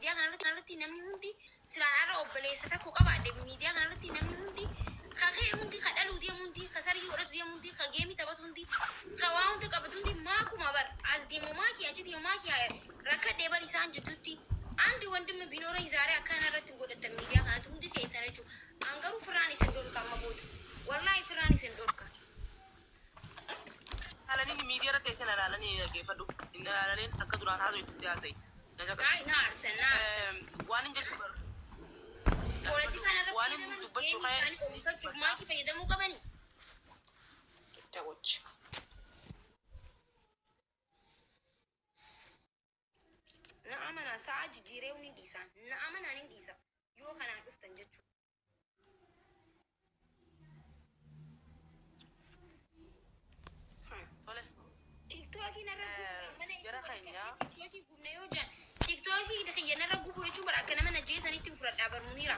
Miidiyaa kanarratti namni hundi silaan arra obboleessa tokko qabaadhe, miidiyaa kanarratti namni hundi ka ka'e hundi, ka dhaluu deemu hundi, ka sargii godhatu deemu hundi, ka geemii taphatu hundi, ka waa hunda qabatu hundi maakuma bar as deemu maakii achi deemu maakii haa rakkadhee bar isaan jidduutti አንድ ወንድም ቢኖረኝ ዛሬ akkana irratti hin godhattan miidiyaa kanatti hundi keessan jechuudha. An garuu firraan isin dhorka amma booda. Wallaahi firraan isin dhorka. Alaniin miidiyaa irratti teessee na ilaalanii dhaggeeffadhu. Hin ilaalaniin akka duraan haasa'u itti haasa'i. Na caqasi. Ay, na aarsan, na aarsan. Waan hin jechuu bar. Poolitikaan irra Waan hin fayyadaman dubbachuu geemii ka'e. isaanii oomishachuuf maakii fayyadamuu qabani. Dawoch. Na amanaa, sa'a jijjiiree ni dhiisa. Na amanaa, ni dhiisa. Yoo kanaan dhuftan jechuudha. Tole. Tiktookii narra gubu mana isii Jara walitti keenya. qabdee tiktookii gubne yoo jedhan, tiktookii kiyya narra gubu jechuun bara akka nama najjeessanitti fudhadhaa barmuniira.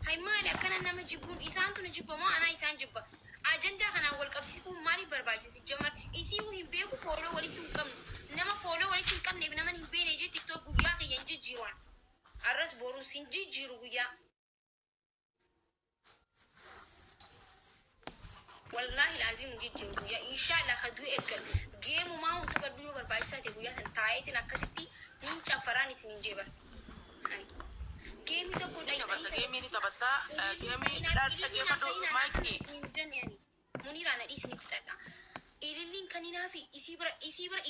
Hay, maali akkana nama jibbuun? Isaantu na jibba moo anaa isaan jibba? Ajandaa kanaan wal qabsiisuun maaliif barbaachise? Jamar isii hin beeku, follow walitti hin qabnu. Nama follow walitti hin qabneef, nama hin beekne jee TikTok guyyaa kiyya hin jijjiiru. Arras borus hin jijjiiru guyyaa. Wallaahi laazim hin jijjiiru guyyaa. Inshaallah kaduu eeggan geemumaa hun taphadhu, yoo barbaachisaa ta'e guyyaa san taayeetiin akkasitti nin caffaraan isin hin jeeban. Geemii tokko Ni taphatta, geemii ni taphatta. Geemii dhaggeeffadhu maayikii. Isin jenne ani Muniraa na dhiisni fixadha. Ililliin kaninaa fi isii bira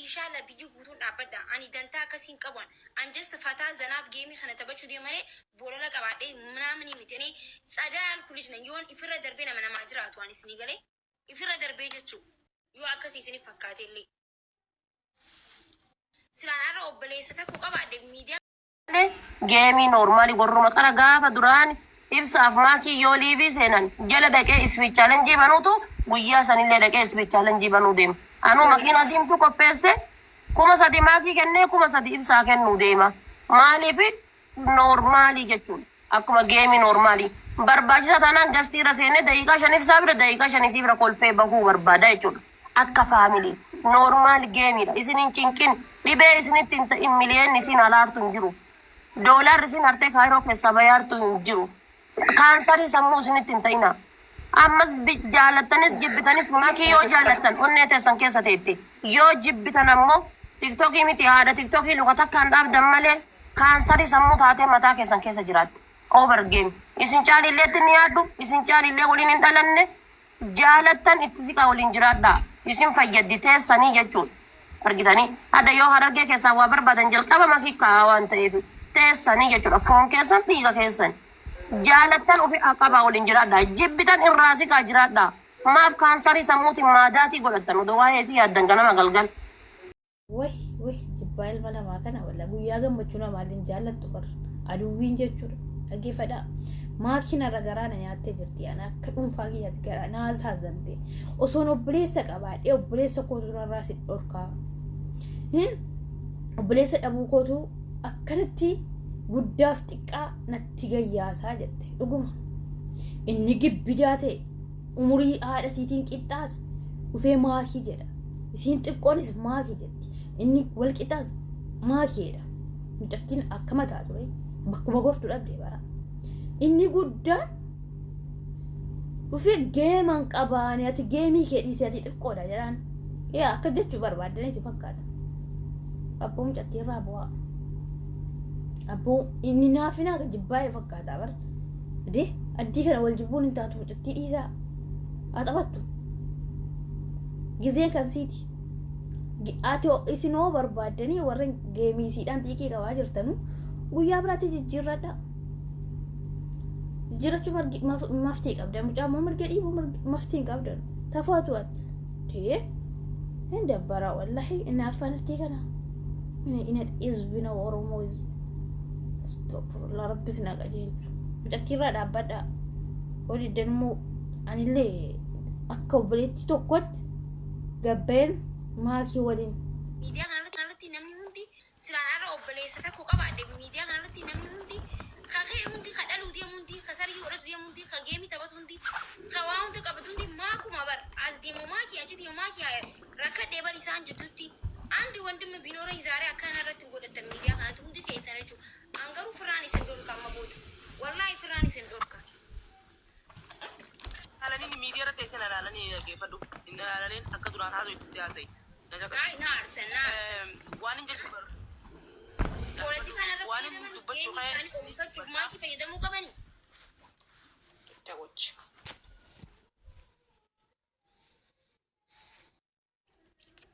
inshaallah biyyi guutuun dhaabbadha. Ani dantaa akkasii hin qabu. An just fataa zanaaf geemii kana taphachuu deema malee bolala qabaadhee ምናምን miti. Ani tsadaa yaalku ልጅ ነኝ. Yoon ifirra darbee nama namaa jiraatu ani isinii galee ifirra darbee jechuu yoo akkasii isinif fakkaate illee. Silaan har'a obboleessa tokko qabaadhe miidiyaa Geemii normalii warruma qara gaafa duraan ibsaaf maakii yoo live seenan jala dhaqee speed challenge banuutu guyyaa sanillee dhaqee speed challenge banuu deema. Anuu makiinaa diimtuu qopheesse, 3000 maakii kennee, 3000 ibsaa kennuu deema. Maaliif? Normalii jechuudha. Akkuma geemii normalii. Barbaachisa taanaan guestii irra seenee daqiiqaa 5 isaa bira, daqiiqaa 5 isii bira kolfee bahuu barbaada jechuudha. Akka family normal geemiidha. Isin hin cinqin, dhibee isinitti hin ta'in, miliyoonni isin alaartu hin jiru. Doolaarri isin hartee Kaayiroo keessaa bayaartu hin jiru. Kaansarii sammuu isinitti hin ta'ina. Ammas jaalattanis jibbitanis, makii yoo jaalattan onnee teessan keessa teetti. Yoo jibbitan ammoo tiktokii miti, haadha tiktokii luka takkaan dhaabdan malee kaansarii sammuu taatee mataa keessan keessa jiraatti. Over game. Isin caalilleetti ni yaaddu, isin caalillee waliin hin dhalanne, jaalattan itti siqaa waliin jiraadhaa. Isin fayyaddi teessanii jechuudha. Argitanii, hadha yoo Harargee keessaa waa barbaadan jalqaba makii kaa'aa waan ta'eef teessanii jechuudha. Foon keessan, dhiiga keessan. Jaalattan ofi qabaa waliin jiraadhaa. Jibbitan irraa siqaa jiraadhaa. Maaf kaansarii sammuutiin maadaatii godhattan odoo waa'ee isii yaaddan ganama galgal? Wahi wahi, jibbaa ilma namaa kana walla guyyaa gammachuu namaallee jaallattu bar aduwwiin jechuudha. Dhaggeeffadhaa. Maakiin irra garaa na nyaattee jirti. Ana akka dhuunfaa kiyyaatti garaa naa saazamte. Osoon obboleessa qabaadhee obboleessa kootu irraa si dhorkaa. Obboleessa dhabuu kootu akkanatti guddaaf xiqqaa natti gayyaasaa jette. Dhuguma. Inni gibbidaa ta'e umurii haadha isiitiin qixxaas dhufee maakii jedha. Isiin xiqqoonis maakii jetti. Inni wal qixxaas maakiidha. Mucattiin akka mataa ture bakkuma gortu dhabde bara. Inni guddaan dhufee geeman qabaane, ati geemii kee dhiisee, ati xiqqoodha jedhaan. Yaa, akka jechuu barbaaddaniiti fakkaata. Abboo, mucattii irraa bu'aa. Abboo, inni naafinaa akka jibbaa'ee fakkaata bara. Adee addii kana wal jibbuun hin taatu, mucattii dhiisaa. Haa taphattu. Gizeen kan siiti. Ati isinoo barbaaddanii warreen geemii isiidhaan xiiqii qabaa jirtanu guyyaa biraatti jijjiirradha. Jijjiirrachuu maftii qabda. Mucaa immoo mirga dhiibuu maftii hin qabdan. Tafaatu ati. Tee hin dabbara wallahi, inni afaan kana. Inni hizbina Oromoo hizbi. Astagfirullah, Rabbi isin haa qajeelchu. Mucattii irraa dhaabbadhaa. Hojii immoo anillee akka obboleettii tokkotti gabbeen maakii waliin. Miidiyaa kanarratti namni hundi silaan har'a obboleessa tokko qabaadhe, miidiyaa kanarratti namni hundi ka ka'e hundi, ka dhaluu deemu hundi, ka sargii godhatu deemu hundi, ka geemii taphatu hundi, ka waa hunda qabatu hundi maakuma bar as deemu maakii achi deemu maakii haa rakkadhee bar isaan jidduutti. አንድ ወንድም ቢኖረኝ ዛሬ akkana irratti hin godhattan miidiyaa kanatti hundi keessan jechuudha. An garuu Garuu firraan isin dhorka amma booda. Wallaahi firraan isin dhorka. Alaniin miidiyaa irra teessee na ilaalanii dhaggeeffadhu. Hin ilaalaniin akka duraan haasa'u itti haasa'i. Na caqasi. Ay, na aarsan, na aarsan. Waan hin jechuun bar. Poolitikaa irra Waan hin fayyadaman dubbachuu geemii ka'e. isaanii oomishachuuf maakii fayyadamuu qabani. Dawochi.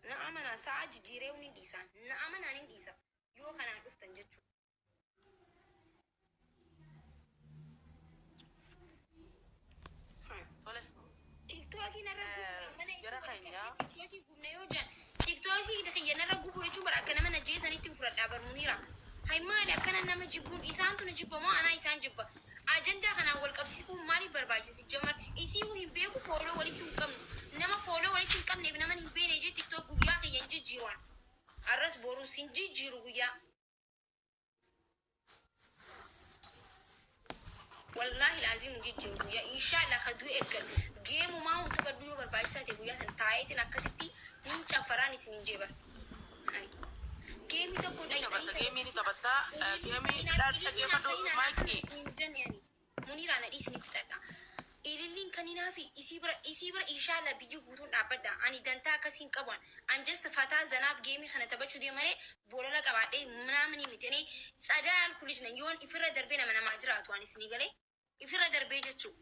Na amanaa sa'a jijjiiree ni dhiisa. Na amanaa ni dhiisa. Yoo kanaan dhuftan jechuudha. Tole. Tiiktookii narra gubu mana Jara isii walitti keenya. qabdee tiiktookii gubna yoo jedhan, tiiktookii kiyya narra gubu jechuun bara akka nama najjeesanitti fudhadhaa barmuniira. Hay, maali akkana nama jibbuun? Isaantu na jibba moo anaa isaan jibba? Ajandaa kanaan wal qabsiisuun maaliif barbaachise? Jamar isii hin beeku, follow walitti hin qabnu. Nama follow walitti hin qabneef nama hin beekne jee TikTok guyyaa kiyya hin jijjiiruan. Arras borus hin jijjiiru guyyaa. Wallaahi laazim hin jijjiiru guyyaa. Inshaallah kaduu eeggal. Geemumaa hunda taphadhu, yoo barbaachisaa ta'e guyyaa san taa'eetiin akkasitti nin caffaraan isin hin jeeban. Geemii tokko Taphatta, geemii ni taphattaa. Geemii dhaggeeffadhu maayikii. Muniraa na dhiisni fixadha. Ililliin kan hinaafi isii bira inshaalla biyyi guutuun dhaabbadha. Ani dantaa akkasii hin qabu. An just fataa zanaaf geemii kana taphachuu deema malee bolola qabaadhee manaamanii miti. Ani tsadaa alkulijna yoon ifirra darbee nama namaa jiraatu ani isinii galee ifirra darbee jechuu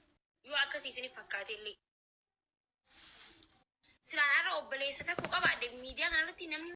yoo akkasii isiniif fakkaate illee. Silaan har'a obboleessa tokko qabaadhe miidiyaa kanarratti namni